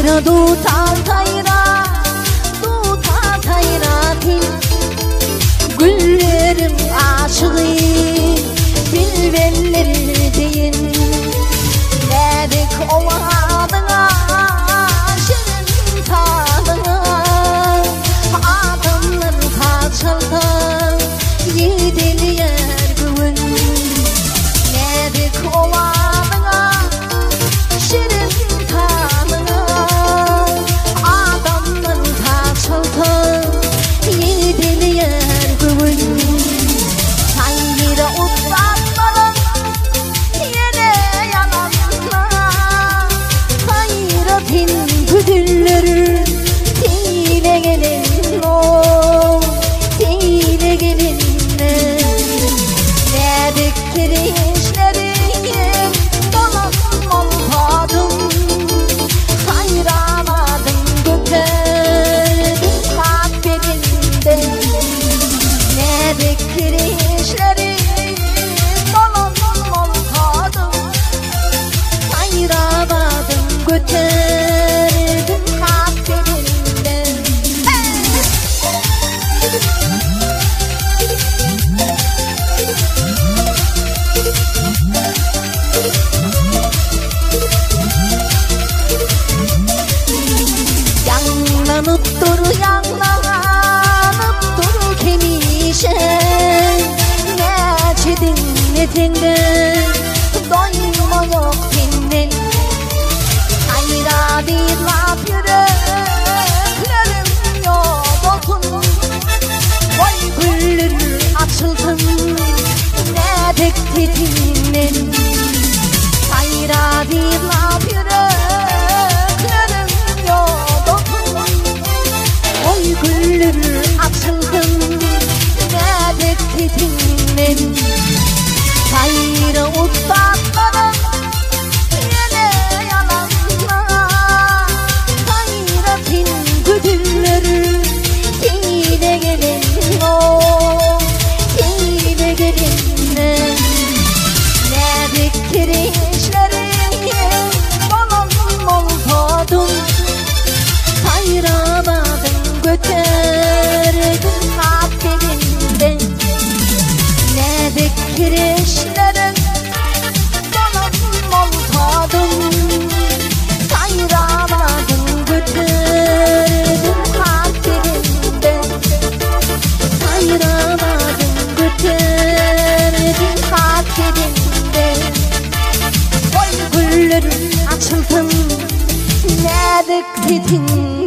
Saýra dutar saýra, dutar saýra sen. Gülleriň aşygy, bilbeller deýin. Näzik owazyňa, şirin sazyňa, Adamlar saz çalsa, ýigdelýär göwün. Näzik owazyňa, şirin sazyňa, Adamlar saz çalsa, ýigdelýär göwün. Saýra ussatlaryň ýene ýalanla, Saýra sen gözeller, seýle gelen-ow, seýle gelenler. Näzik kirişleriň dolan bolsadym, Saýramadym göterdim hat belinde. Näzik kirişleriň dolan bolsadym, Saýramadym göterdim hat belinde. Ýaňlanyp dur, ýaňlanyp dur hemişe, Näçe diňleseň-de doýma ýok senden. Saýradyzlap ýüreklerim ýodasyn, Goý güller açylsyn näzik sesiňden. Saýradyzlap ýüreklerim ýodasyn, Goý güller açylsyn näzik sesiňden. Saýra ussatlaryň ýene ýalanla, Saýra sen gözeller, seýle gelen-ow, seýle gelenler. Näzik kirişleriň bolan bolsadym, Saýramadym göterdim hat belinde. Näzik kirişleriň dolan bolsadym, Saýramadym göterdim hat belinde. Saýramadym göterdim hat belinde. Goý güller açylsyn näzik sesiňden.